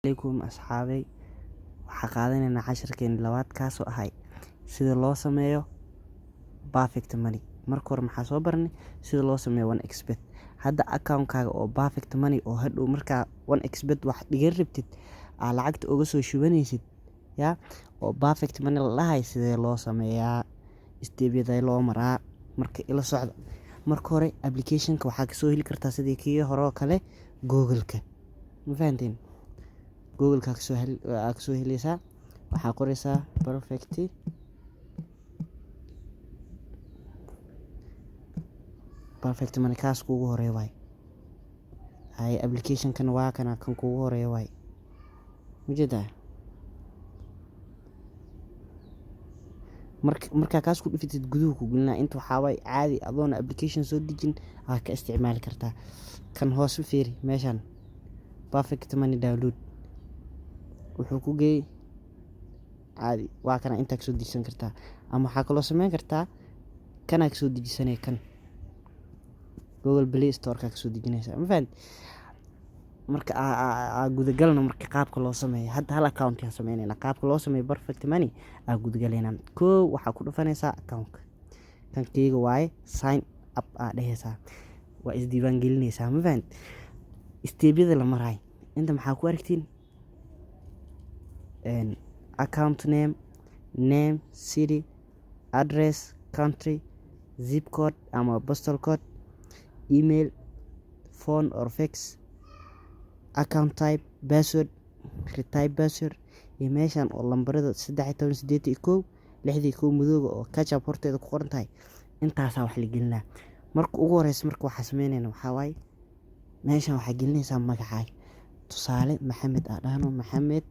Calaykum asxaabey. Waxaa qaadanaynaa casharkeeni labaad, kaasoo ahay sida loo sameeyo Perfect Money. Marka hore maxaa soo baranay? Sida loo sameeyo 1xBet. Hadda accountkaaga oo Perfect Money oo hadhow markaa 1xBet wax dhigan rabtid aa lacagta uga soo shubanaysid ya oo Perfect Money la dhahay, sidee loo sameeyaa, stepyadee loo maraa? Marka ila socda. Marka hore applicationka waxaa kasoo heli kartaa sidii kii hore oo kale Google-ka. Ma fahanteen? Google-ka kasoo hel, aa kasoo heleysaa. Waxaa qoreysaa Perfect Money. Kaas kuugu horeeya waay. Hay, applicationkan waa kana, kan kuugu horeeya waay. Ujeedaa? Marka markaa kaas ku dhufatid, guduhu ku gelinaa. Inta waxaa waay caadi, adoona application soo dejin aa ka isticmaali kartaa. Kan hoose fiiri, meeshan Perfect Money download wuxuu ku geeyey caadi. Waa kana, intaa kasoo dejisan kartaa ama waxaa kaloo sameyn kartaa kanaa kasoo dejisanay, kan Google Play Store-ka kasoo dejinaysa. Ma fahanti? Marka aa gudagalno marka qaabka loo sameeyo. Hadda hal account yaa sameynayna. Qaabka loo sameeyo Perfect Money aa gudagalaynaa. Kow, waxaa ku dhufanaysaa accountka. Kan keyga waaye. Sign up aa dhehaysaa, waa isdiiwaan gelinaysaa. Ma fahanti? Stepyada la maraay inta maxaa ku aragtiin? Account name, name, city, address, country, zip code ama postal code, email, phone or fax, account type, password, retype password, iyo meeshan oo lambarada 13, 81, 61 madooga oo ketchup horteeda ku qoran tahay. Intaasaa wax la gelinaa. Marka ugu horeysa marka waxaa sameynayna waxaa waaye, meeshan waxaa gelinaysaa magacaaga. Tusaale, Maxamed aa dhahno. Maxamed,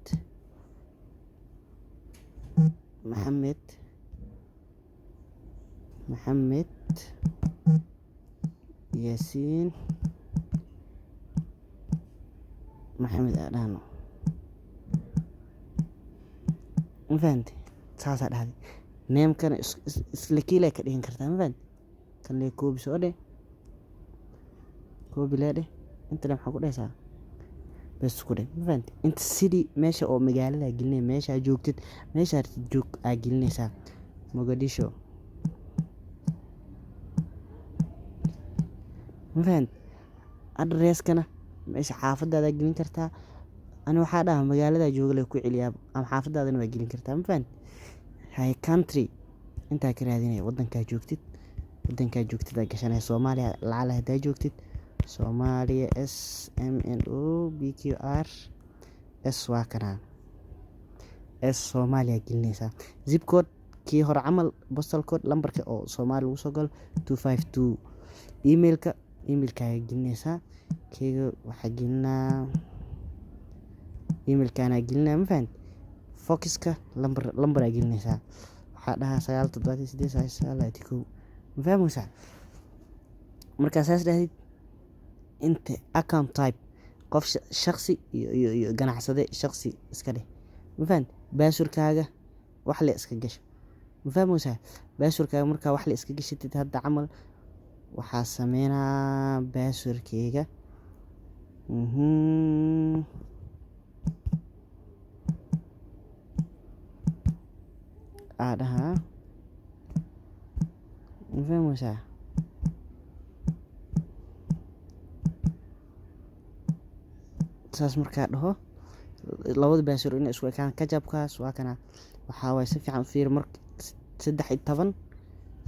Maxamed, Maxamed Yaasiin Maxamed aa dhahno. Ma fahamte? Saasaa dhahday. Namekana isla kiilay ka dhigan kartaa. Ma fahamte? Kan lee copy soo dheh, copy lee dheh. Inta le maxaa ku dhehaysaa? Bes ku dheh. Ma fahamte? Inta city, meesha oo magaalada gelinay, meesha joogtid, meesha joog aa gelinaysaa. Mogadisho. Ma fahamte? Addresskana meesha xaafadaada gelin kartaa. Ani waxaa dhaha magaalada jooga le ku celiyaa, ama xaafadaadana waa gelin kartaa. Ma fahamte? Hay, country intaa ka raadinaya wadankaa joogtid. Wadankaa joogtid aa gashanaya. Soomaaliya lacala hadaa joogtid, Soomaaliya, S M N O B Q R S, waa kanaa S, Soomaaliya gelinaysaa. Zip code kii hore camal, postal code, lambarka oo Soomaaliya lagu soo galo, 252. Emailka, emailkaaga gelinaysaa. Keyga waxaa gelinaa, emailkaanaa gelinaa. Ma fahamte? Faxka lambar, lambaraa gelinaysaa. Waxaa dhahaa 9 78 9 9 21. Ma fahmaysaa? Markaa saas dhahdid, inta account type, qof shakhsi iyo ganacsade, shakhsi iska dheh. Ma fahamte? Passwordkaaga wax le iska gasho. Ma fahmaysaa? Passwordkaaga markaa wax le iska gashatid, hadda camal waxaa sameynaa passwordkeyga aa dhahaa. Ma fahmaysaa? Saas markaa dhaho, labada password inay isku ekaan. Kajabkaas waa kana. Waxaa waaye, si fiican u fiiri marka: 13, 13,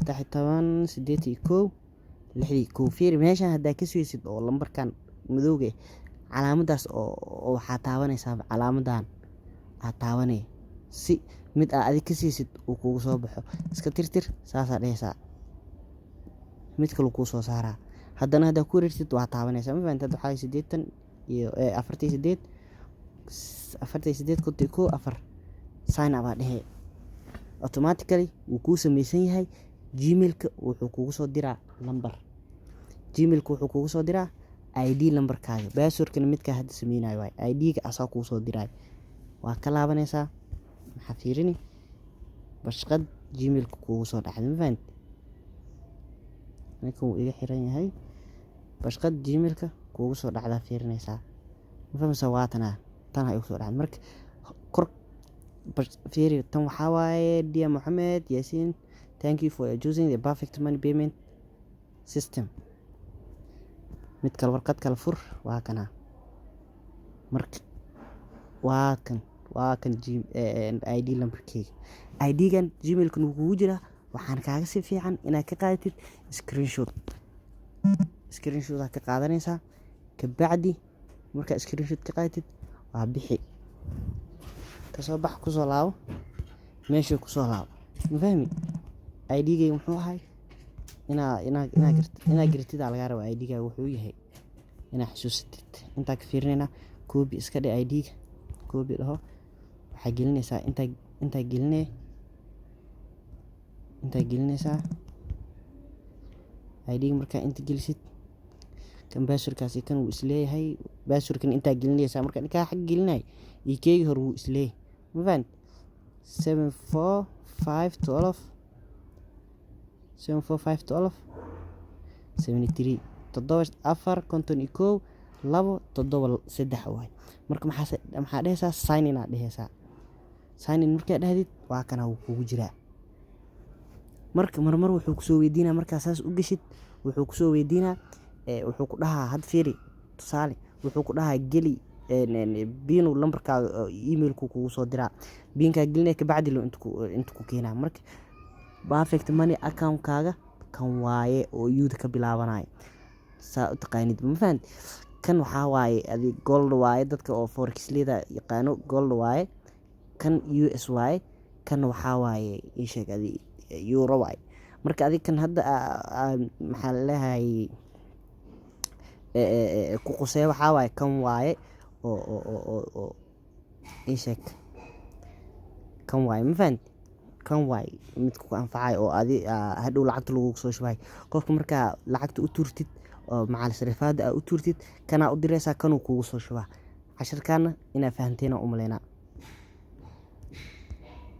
81, 61. Fiiri meeshan, haddaa ka sugaysid oo lambarkan madowga ah, calaamadaas oo waxaa taabanaysaa, calaamadan aa taabanay si mid aa adig ka siisid uu kugu soo baxo. Iska tirtir, saasaa dhehaysaa, mid kale kuu soo saaraa. Haddana haddaa ku wareegtid, waa taabanaysaa. Ma fahamtid? Hadda waxaa 80 iyo 48, 48, 51, 4. Sign up aa dhehe. Automatically wuu kuu sameysan yahay. Gmailka wuxuu kugu soo diraa lambar, Gmailka wuxuu kugu soo diraa ID lambarkaaga. Passwordkana midkaa hadda sameynayo waay. ID-ga asaa kuu soo diraayo. Waa ka laabanaysaa. Maxaa fiirini? Bashqad Gmailka kugu soo dhacday. Ma fahamtid? Ninkan wuu iga xiran yahay. Bashqad Gmailka kugu soo dhacdaa fiirinaysaa. Ma fahmaysaa? Waa tanaa. Tan ha igu soo dhacday. Marka kor fiiri, tan waxaa waaye: "Dear Mohamed Yasin, thank you for choosing the Perfect Money payment system." Mid kale, warqad kale fur. Waa kana. Marka waa kan, waa kan ID lambarkeyga. ID-gan Gmailkan wuu kugu jiraa. Waxaan kaaga si fiican inaad ka qaadatid screenshot. Screenshot aad ka qaadanaysaa. Kabacdi markaa screenshot ka qaadatid, waa bixi, kasoo bax, kusoo laabo meeshii, kusoo laabo. Ma fahmi? ID-gayga muxuu ahay? Inaa garatid aa lagaa rabaa. ID-gaaga wuxuu yahay inaa xasuusatid. Intaa ka fiirinaynaa. Copy iska dhe. ID-ga copy dhaho. Waxaa gelinaysaa intaa, intaa gelinee, intaa gelinaysaa ID-ga. Markaa inta gelisid, kan passwordkaasi kan wuu isleeyahay. Passwordkan intaa gelinaysaa. Marka kaa xag gelinay iyo keygii hore wuu isleeyahay. Ma fahanti? 7 4 5 12, 7 4 5 12 73, 7 4 51 2 7 3 waay. Marka maxaa dhehaysaa? Sign in aad dhehaysaa. Sign in markaa dhahdid, waa kana, wuu kugu jiraa. Marka marmar wuxuu kusoo weydiinaa, markaa saas u geshid, wuxuu kusoo weydiinaa, wuxuu ku dhahaa, had fiiri tusaale, wuxuu ku dhahaa geli PIN lambarkaaga. Emailku kugu soo diraa, PINkaa gelinaya. Kabacdi lo inta ku keenaa. Marka Perfect Money accountkaaga kan waaye oo U-da ka bilaabanayo, saa u taqaanid. Ma fahanti? Kan waxaa waaye adi gold waaye, dadka oo forex-leyda yaqaano gold waaye. Kan US waaye. Kan waxaa waaye, ii sheeg adi, euro waaye. Marka adig kan hadda maxaa laleeyahay ku quseeya waxaa waaye kan waaye oo ii sheeg, kan waaye. Ma fahanti? Kan waaye midka ku anfacayo oo adi hadhow lacagta lagugu soo shubayo. Qofka markaa lacagta u tuurtid oo macal sarifaada aa u tuurtid, kanaa u direysaa, kanuu kugu soo shubaa. Cashirkaana inaa fahanteen aan u maleynaa.